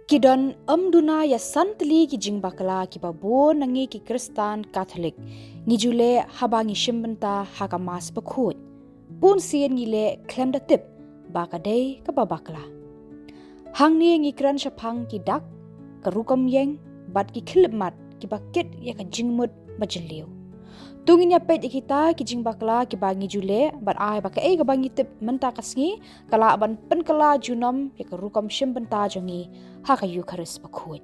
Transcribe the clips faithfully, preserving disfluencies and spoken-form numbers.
Ki don ym duna ïa san tylli ki jingbakla kiba bun na ngi ki Khristan Katholik ngi ju leh haba ngi shim bynta ha ka Mass bakhuid. Bun sien ngi leh khlem da tip ba ka dei kaba bakla. Hangne ngi kren shaphang ki dak, ka rukom ïeng, bad ki khyllipmat kiba kit ïa ka jingmut ba jylliew. To ngin ïa peit ïa kita ki jingbakla kiba ngi ju leh, bad ai ba kaei kaba ngi tip mynta ka sngi ka lah ban pynkylla junom ïa ka rukom shim bynta jong ngi ha ka Eukharist bakhuid.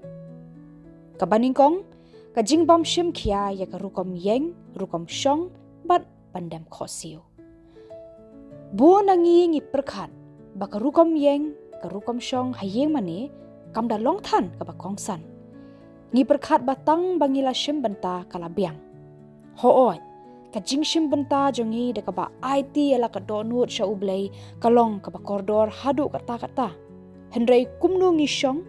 Kaba nyngkong, ka jingbym shim khia ïa ka rukom ïeng, rukom shong, bad ban dem khohsiew. Bun na ngi ngi pyrkhat ba ka rukom ïeng, ka rukom shong ha ïing mane kam da long than kaba kongsan. Ngi pyrkhat ba tang ba ngi la shim bynta ka la biang. Hooid, ka jingshim bynta jong ngi da kaba aiti ïa la ka dohnud sha U Blei ka long kaba kordor haduh katta katta. Hynrei kumno ngi shong,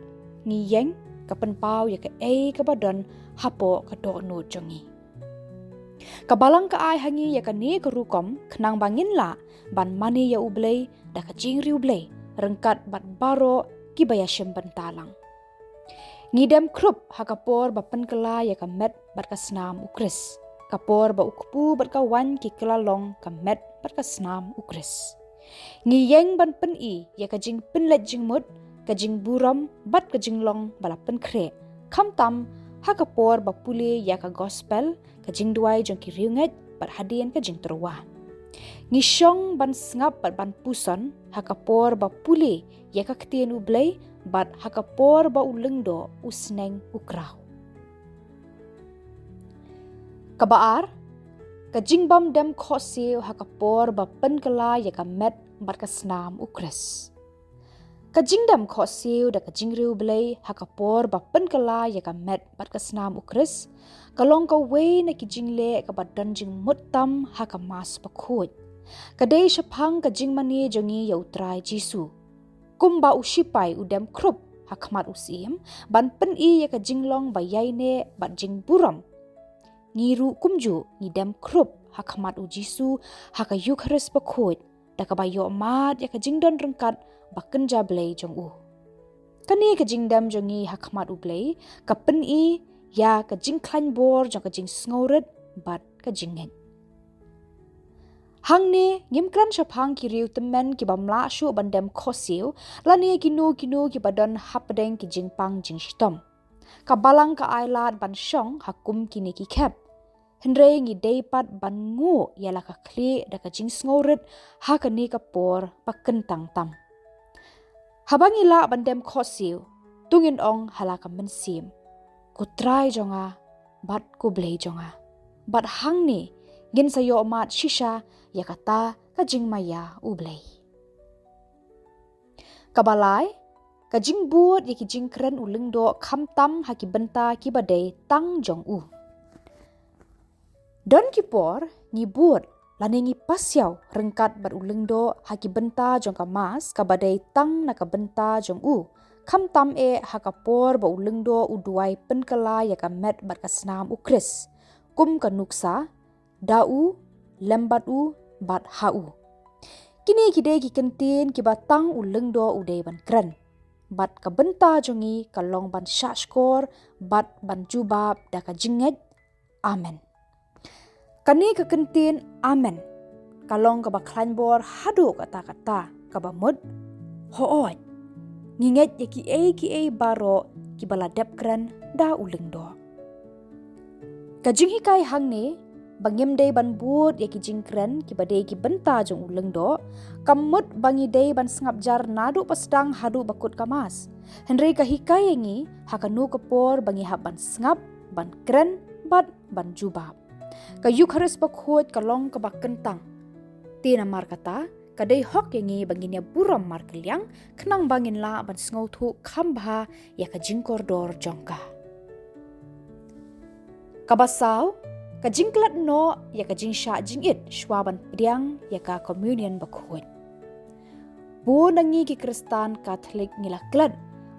ngi ïeng, ka pynpaw ïa kaei kaba don hapoh ka dohnud jong ngi. Ka Balang ka ai ha ngi ïa kane ka rukom khnang ba ngin lah ban mane ïa U Blei da ka jingriewblei ryngkat bad baroh kiba ïa shim bynta lang. Ngi dem khrup ha ka por ba pynkylla ïa ka met bad ka snam U Khrist, ka por ba u kpu bad ka waiñ ki kylla long ka met bad ka snam U Khrist. Ngi ïeng ban pyni ïa ka jingpynleit jingmut, ka jingburom bad ka jinglong ba la pynkhreh, khamtam ha ka por ba pule ïa ka gospel, ka jingduwai jong ki riewngeit bad hadien ka jingtyrwa. Ngi shong ban sngap bad ban puson ha ka por ba pule ïa ka ktien U Blei bad ha ka por ba u lyngdoh u sneng u kraw. Kaba ar, ka jingbym dem khohsiew ha ka por ba pynkylla ïa ka met bad ka snam U Khrist. Ka jingdem khohsiew da ka jingriewblei ha ka por ba pynkylla ïa ka met bad ka snam U Khrist ka long kawei na ki jingleh kaba don jingmut tam ha ka Mass bakhuid. Ka dei shaphang ka jingmane jong ngi ïa U Trai Jisu. Kumba u sipai u dem khrup ha khmat u syiem ban pyni ïa ka jinglong ba ïaineh bad jingburom, ngi ruh kumjuh ngi dem khrup ha khmat U Jisu ha ka Eukharist bakhuid da kaba ïohmad ïa ka jingdon ryngkat ba kynja Blei jong u. Kane ka jingdem jong ngi ha khmat U Blei ka pyni ïa ka jingkhlaiñ bor jong ka jingsngewrit bad ka jingngeit. Hangne ngim kren shaphang ki riew tymmen kibym lah shuh ban dem khohsiew lane kino kino kiba don hapdeng ki jingpang jingshitom. Ka Balang ka ai lad ban shong ha kum kine ki khep. Hynrei ngi dei pat ban nguh ïa la ka khlieh da ka jingsngewrit ha kane ka por ba kyntang tam. Haba ngi lah ban dem khohsiew, to ngin ong ha la ka mynsiem, Ko Trai jong nga bad Ko Blei jong nga. Bad hangne ngin sa ïohmad shisha ïa kata ka jingmaïa U Blei. Kaba lai, ka jingbud ïa ki jingkren u lyngdoh khamtam ha ki bynta kiba dei tang jong u. Don ki por ngi bud lane ngi pasiaw ryngkat bad u lyngdoh ha ki bynta jong ka Mass kaba dei tang na ka bynta jong u, khamtam eh ha ka por ba u lyngdoh u duwai pynkylla ïa ka met bad ka snam U Khrist, kum ka nuksa, da u, lem bad u, bad ha u. Kine ki dei ki kyntien kiba tang u lyngdoh u dei ban kren. Bad ka bynta jong ngi ka long ban shahshkor bad ban jubab da ka jingngeit, Amen. Kane ka kyntien Amen ka long kaba khlaiñ bor haduh katta katta, kaba mut, hooid, ngi ngeit ïa kiei kiei baroh kiba la dep kren da u lyngdoh. Ka jinghikai hangne ba ngim dei ban bud ïa ki jingkren kiba dei ki bynta jong u lyngdoh kam mut ba ngi dei ban sngap jar naduh ba sdang haduh ba kut ka Mass. Hynrei ka hikai ïa ngi ha kano ka por ba ngi hap ban sngap, ban kren bad ban jubab. Ka Eukharist bakhuid ka long kaba kyntang. Te namar kata, ka dei hok ïa ngi ba ngin ïa burom markylliang khnang ba ngin lah ban sngewthuh kham bha ïa ka jingkordor jong ka. Kaba saw, ka jingklet noh ïa ka jingshah jingit shuwa ban pdiang ïa ka Communion bakhuid. Bun na ngi ki Khristan Katholik ngi la klet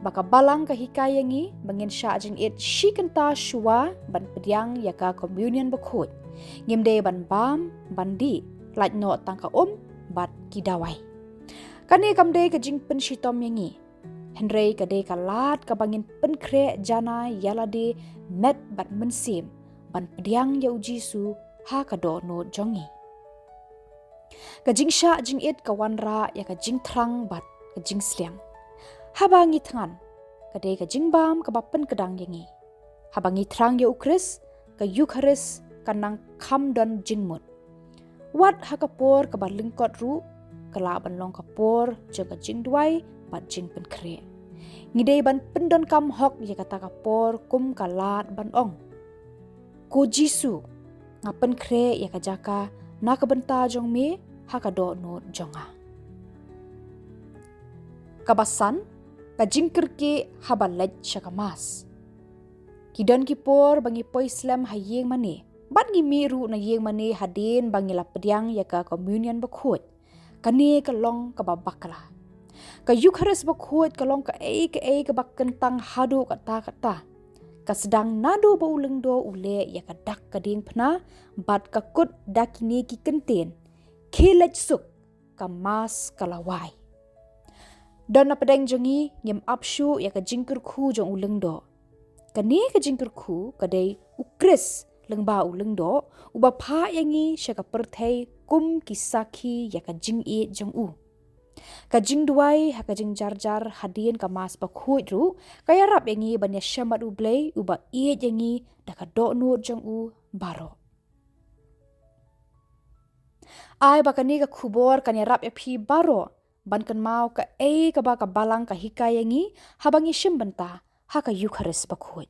ba ka Balang ka hikai ïa ngi ba ngin shah jingit shi kynta shuwa ban pdiang ïa ka Communion bakhuid. Ngim dei ban bam, ban dih, lait noh tang ka um bad ki dawai. Kane kam dei ka jingpynshitom ïa ngi. Hynrei ka dei ka lad kaba ngin pynkhreh jana ïa lade met bad mynsiem ban pdiang ïa u Jisu ha ka dohnud jong ngi. Ka jingshah jingit ka wanrah ïa ka jingthrang bad ka jingsliang. Haba ngi thngan, ka dei ka jingbam kaba pynkdang ïa ngi. Haba ngi thrang ïa u Khrist, ka Eukharist ka nang kham don jingmut. Wat ha ka por kaba lyngkot ruh, ka lah ban long ka por jong ka jingduwai bad jingpynkhreh. Ngi dei ban pyndonkam hok ïa kata ka por kum ka lad ban ong, "Ko Jisu, nga pynkhreh ïa ka jaka na ka bynta jong me ha ka dohnud jong nga." Kaba san, ka jingkyrkieh haba leit sha ka Mass. Ki don ki por ba ngi poi slem ha ïing mane bad ngi mih ruh na ïing mane hadien ba ngi la pdiang ïa ka Communion bakhuid. Kane ka long kaba bakla. Ka Eukharist bakhuid ka long kaei kaei kaba kyntang haduh katta katta. Ka sdang naduh ba u lyngdoh u leh ïa ka dak ka diengphna bad ka kut da kine ki kyntien: "Khie leit suk, ka Mass ka la wai." Don na pdeng jong ngi, ngim ap shuh ïa ka jingkyrkhu jong u lyngdoh. Kane ka jingkyrkhu ka dei u Khrist lyngba u lyngdoh, uba phah ïa ngi sha ka pyrthei kum ki sakhi ïa ka jingïeit jong u. Ka jingduwai ha ka jingjarjar hadien ka Mass bakhuid ruh ka ïarap ïa ngi ban ïashem bad u Blei uba ïeit ïa ngi da ka dohnud jong u baroh. Ai ba kane ka khubor kan ïarap ïa phi baroh ban kynmaw kaei kaba ka Balang ka hikai ïa ngi haba ngi shim bynta ha ka Eukharist bakhuid.